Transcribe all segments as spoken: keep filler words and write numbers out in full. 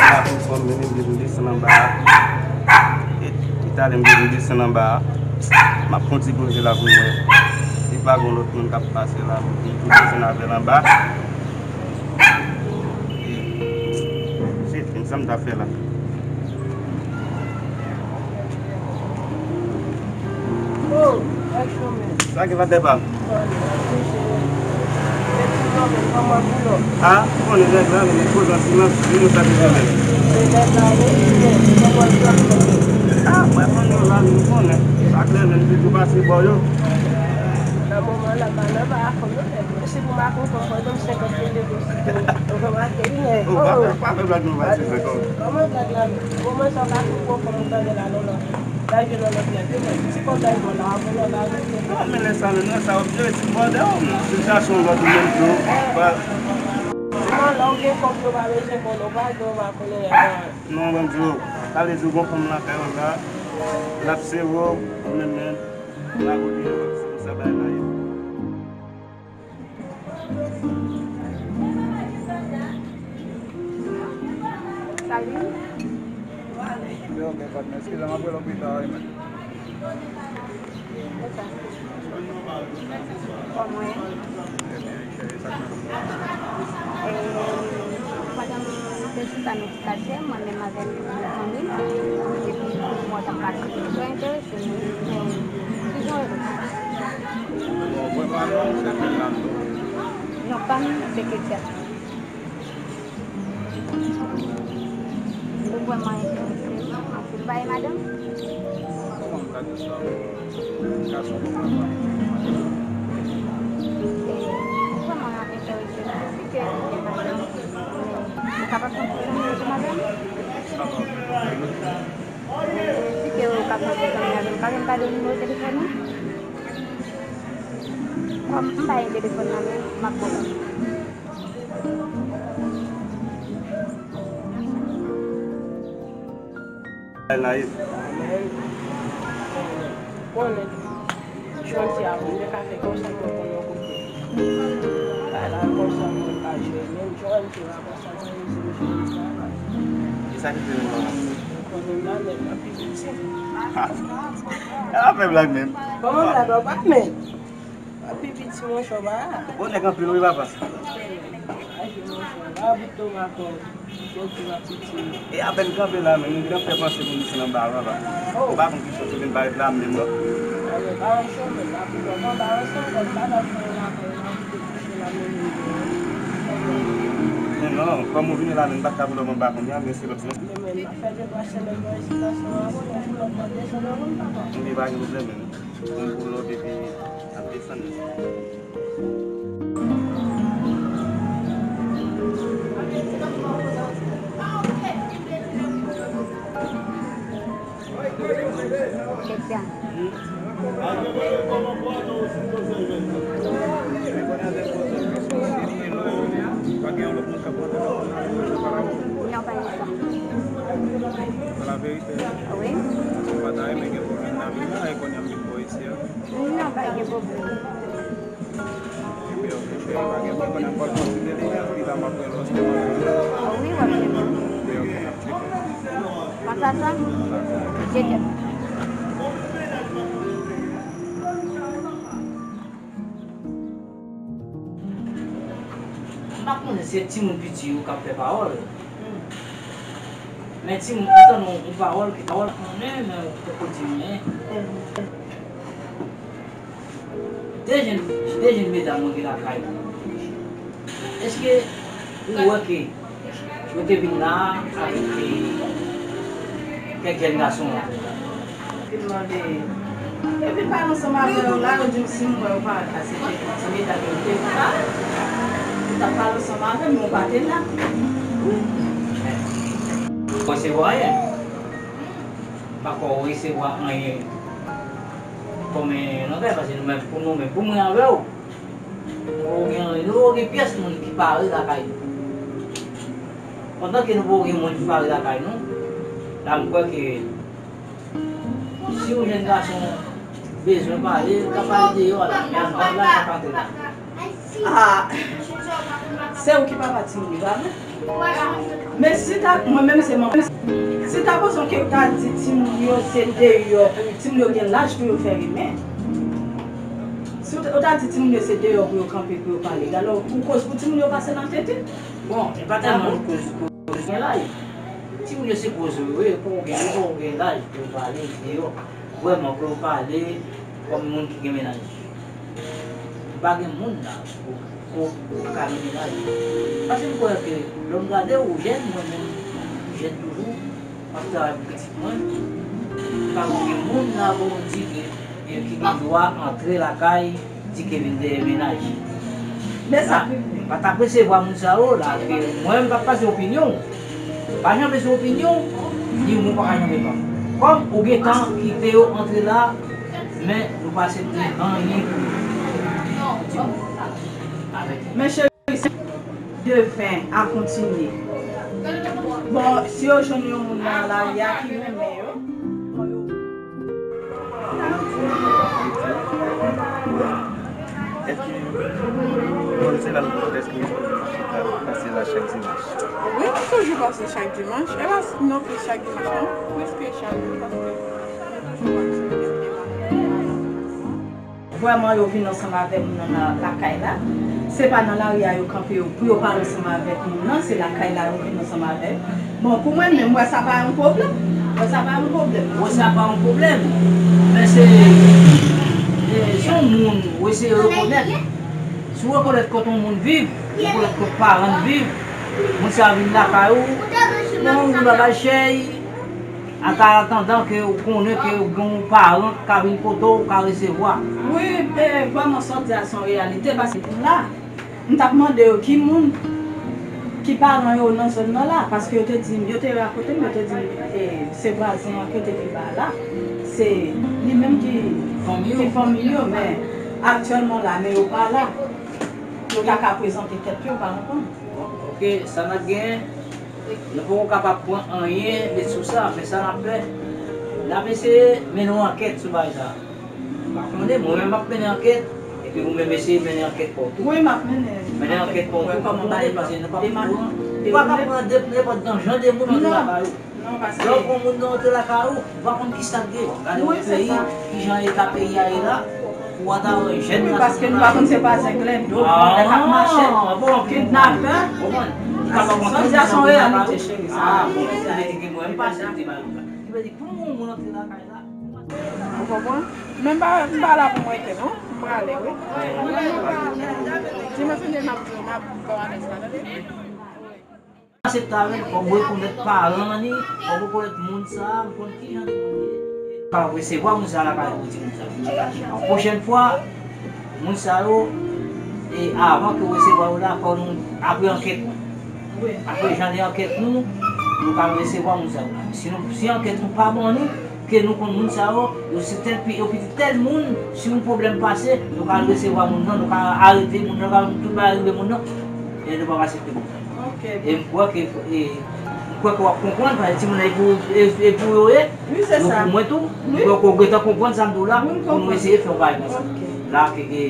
La pou fò m, mennen m depi m desann anba a. E, e talè m depi m desann anba a. M ap fè yon ti poze la pou m wè. Si pa gen lòt moun k ap pase la, pou m tou desann avè l anba. E, se fin, sa m ta fè la. Oh, nèg chomè. Sa gen, patnè pa m? Bon, nèg chomè. Nèg chomè, kòman boulò? A, ou konnen nèg la, men koz an silans, li nou sa bezwen men. Se nèg la, wi, men kòman l ap fè? A, mwen konn yo la, nou konnen. Sa klè, men nou toujou pase bò yo. Nan moman la, pa nan pa akò yo, nèg. Si pou m ak ou, fò m pran senkant mil depo sou tou. Ou remake, wi, nèg. Oh, pa fè, pa fè blag non, pa fè senkant. Kòman blag la? Moman sa, w pa tou pwofon, m tande la, non, non. Laj yo nan lòt nèg yo, men ti kòb laj mwen la, mwen la, mwen la. Non, men lè sa, men lè sa, w ap jere ti bòdè w, men. Sitiyasyon lòt ou menm tou, pa. Kòman lè w gen kòb yo pa bezwen konnen, w pa gen, w pa konnen, ya, ya. Non, ban m di w, sa vle di w gon fanm lakay ou la, l ap sere w, ou menm menm, w a kote yo, se konsa bagay la ye. Salut. Yo, ok, patnè, eskize m, m ap rele w pita, wi, men. Kòman w ye? Trè byen, wi, cheri, sa k mande w? Pandan nou te chita, nou Katye, mwen menm avèk fanmi m, epi mwen t ap pale. Trè enterese, men, men, ki jan w ye? Bon, vrèman, non, se Fernando. Non, pa m, se Ketia. Ou vrèman enterese m anpil, pa e madanm? Kòman m ka di sa? Gason pou mwen pa. E, ou vrèman enterese m, si ke ou gen madanm, ou kapab konn ti zanmi avè madanm? Sa pa yon pwoblèm. Si ke ou ka fè ti zanmi avè m, pa gen kado nimewo telefòn ou? Kòm m pa gen telefòn nan men m, m ap ba w. Naif. Konnen, jodi a, mwen te ka fè konsa mwen konn yon kote. Bagay la konsa mwen ka jere, menm jodi a, konsa mwen rete jere bagay la. Kisa ki te menm la? Mwen konnen m la nèt, mwen pi piti. Ha! Sa pa fè blag menm. Kòman blag la, w pa mèt? Pi piti, monchè, w pa. Bon nèg anpil wi, papa. Aji, monchè, w pa bout toma kò, jodi w ap piti. E apèn kanpe la, men nou gentan fè panse pou nou desann anba a, papa. Oh. Ou pa konn ki chans ou vin parèt la menm, non? Alò, pa yon chomè, la pou lòm anba ansanm, kòm pa t ap fè yon lakay, la pou te kouche la, menm li. Men non, kòm ou vini la, men m pa t ka pou lòm anba kounye a, men se lòt semèn. Men, men, m ap fè de twa semèn nan isit la, san anwo, yon pou lòm pa desann anwo, papa. Wi, pa gen pwoblèm, men. Yon pou lòt epi ap desann. Ketia. Non, pa gen sa. Wi. Non, pa gen pwoblèm. Ebyen, ok, cheri, pa gen pwoblèm, n ap pral kontinye li, epi la, m ap rele w, èske w ap vini? Wi, w ap vini. Ebyen, ok, n ap tcheke. Konsa sa? Tcheke. M pa konnen se timoun piti yo k ap fè pawòl. Men timoun ki tann yon, yon pawòl, ki pawòl konnen, men poko di anyen. De jèn, de jèn medam mwen gen lakay mwen. Èske ou wè ke yo te vin la avèk, e, kèk jèn gason? Te mande, yo vin pale ansanm avè yo la, yo di m si m wè yo parèt la, se te ti medam yo te vin la. Yo t ap pale ansanm avè m, yo pa te la. Ou resevwa anyen? M pa kwè ou resevwa anyen kòm yon langay, paske nou menm, pou nou menm, pou mwen avè w, nou poko gen, nou poko gen pyès moun ki pare lakay nou. Pandan ke nou poko gen moun ki pare lakay nou, la m kwè ke si yon jèn gason bezwen pale, l ka pale deyò la, men anndan la, l pa ka antre la. Ah, se ou ki papa timoun yo, pa vre? Men si ta, mwen menm se manman. Si ta bezwen ke yo ta di timoun yo se deyò pou timoun yo gen laj pou yo fè renmen. Si yo ta di timoun yo se deyò pou yo kanpe pou yo pale, alò pou koz pou timoun yo pase nan tete. Bon, e pa tèlman koz pou koz gen laj. Timoun yo se koz yo ye, pou w gen, pou w gen laj pou yo pale deyò. Vrèman pou yo pale kòm moun ki gen mennaj. Pa gen moun la pou, pou, pou ka gen mennaj. Paske m kwè ke lè m gade ou jèn, mwen menm m jèn toujou, m ap travay pou pitit mwen. Pa gen moun la pou m di ke, e, ki gen dwa antre lakay, di ke vin dèyè mennaj. Men sa, m pa t ap resevwa moun sa yo la, ke mwen m p ap pase opinyon. Pa janbe sou opinyon, ni mwen pa ka janbe pa. Kòm ou gentan kite yo antre la, men nou pa aksepte anyen pou yo. Men cheri, se devèn a kontinye. Bon, si yo jwenn yon moun nan lari a ki renmen yo, bon, yo Èske, bon, se la l pase la chak dimanch? Wi, m toujou pase chak dimanch. E pa non plis chak dimanch, non. Prèske chak jou, paske nou toujou pase. Vrèman, yo vin ansanm avè moun nan la, lakay la. Se pa nan lari a yo kanpe yo, pou yo pale ansanm avèk moun nan, se lakay la yo vin ansanm avè l. Bon, pou mwen menm, m wè sa pa yon pwoblèm. M wè sa pa yon pwoblèm. M wè sa pa yon pwoblèm. Men se, se, se yon moun ou eseye rekonèt. Si w rekonèt kote yon moun viv, ou rekonèt kote paran l viv, moun sa a vin lakay ou, bon, ou pa bay chèy, an atandan ke ou konnen ke ou gen yon paran k ka vin kote w, ou ka resevwa. Wi, e, vrèman sa w di a se yon reyalite, paske moun la, m t ap mande yo ki moun, ki paran yo nan zòn nan la, paske yo te di m, yo te rakonte m, yo te di m, e, se vwazen an ki te pi ba la, se li menm ki, ki fanmi yo, men aktyèlman la, men yo pa la. Yo ta ka prezante tèt yo, pa konprann. Ok, sa n ap genyen, nou poko kapab pran anyen met sou sa, men sa n ap fè, n ap eseye mennen yon ankèt sou bagay sa. Pa konnen, mwen menm m ap mennen ankèt, epi ou menm eseye mennen ankèt pa w tou. Wi, m ap mennen. Mennen ankèt pa w tou, pa konnen, paske nou pa, ou pa ka pran de, nenpòt jan de moun antre lakay ou. Lè w pran moun nan antre lakay ou, ou pa konn ki sa k gen. Gade yon peyi, ki jan eta peyi a ye la, ou ata wè jèn nan. Paske nou pa konn se pa zenglen, do, vòlè k ap mache, kidnapè. Sa w di a se yon reyalite, cheri. Ah, bon, sa vle di ke mwen, m pa aksepte bagay sa. Ki vle di, pou yon moun antre lakay la, ou konprann? Men m pa, m pa la pou m rete, non. M prale, wi. Dimanch vini, m ap, m ap ba w adrès la, tande? Aksepte avè l, fò w rekonèt paran li, fò w rekonèt moun sa a, m konn ki jan de moun li ye. Ou ka resevwa moun sa a lakay ou pou di moun sa a. Yon pwochèn fwa, moun sa yo, e avan ke w resevwa yo la, fò nou, apre ankèt nou. Apre jan de ankèt nou, nou ka resevwa moun sa yo la. Si nou, si ankèt nou pa ban nou, ke nou konn moun sa yo, yo se tèl pi, yo piti tèl moun, si yon pwoblèm pase, nou ka al resevwa moun nan, nou ka arete moun nan, ka tout bagay rive moun nan, e nou p ap aksepte moun sa yo. Ok. E m kwè ke, e, m kwè ke w ap konprann, paske timoun nan e pou, e, e pou yo ye, wi, se sa, pou mwen tou, m kwè ke w gentan konprann sa m di w la, wi, m konprann, pou nou eseye fè yon bagay konsa. Ok. La, ke, ke,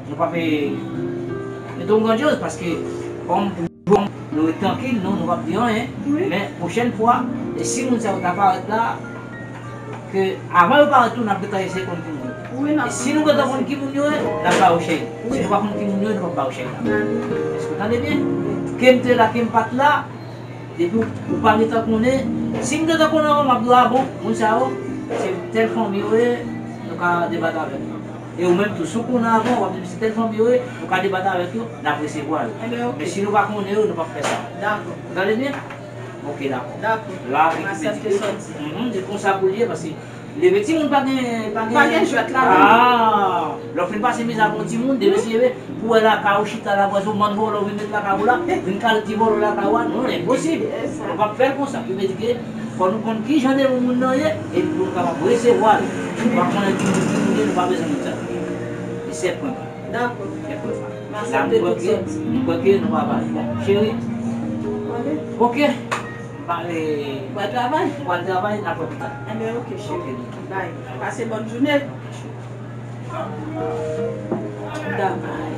nou p ap, e, mete yon grandyoz, paske kòm nou ret trankil, non, nou p ap di anyen. Wi. Men pwochèn fwa, e si moun sa yo ta parèt la, ke avan yo parèt tou, n ap gentan eseye konn ki moun yo. Wi, n ap. E si nou gentan konn ki moun yo ye, n ap ba yo chèy. Wi. Si nou pa konn ki moun yo ye, nou p ap ba yo chèy la. Èske w tande byen? Ke m te la, ke m pa t la, depi ou, ou pa gentan konnen, si m gentan konnen avan, m ap di w, a bon, moun sa yo, se tèl fanmi yo ye, nou ka debat avè yo. E ou menm tou, si w konnen avan, w ap di m se tèl fanmi yo ye, nou ka debat avèk yo, n ap resevwa yo. Enben, ok. Men si nou pa konnen yo, nou p ap fè sa. Dakò. Ou tande byen? Ok, dakò. Dakò. La, m aksepte sa w di. Mhm, se konsa pou l ye, paske leve timoun pa gen, pa gen, pa gen jwèt la, non. Ah, lè w fin pase mizè ak yon timoun, demen se leve, pou wè lakay ou chita la, vwazin ou, bann vòlò vin met lakay ou la, vin kale ti vòlò lakay ou a, non, enposib. Ou p ap fè l konsa. Ki vle di ke fò nou konn ki jan de moun moun nan ye, epi pou nou kapab resevwa l. Nou pa konnen ki moun ki moun ye, nou pa bezwen moun sa. E sèl pwen pa. Dakò. Sèl pwen pa. M aksepte tout sa w di. M kwè ke nou pa pale. Bon, cheri. Ok. M pale. Ou pral travay? M pral travay, n ap wè pita. Enben, ok, cheri. Ok. Bye. Pase bòn jounen. Travay.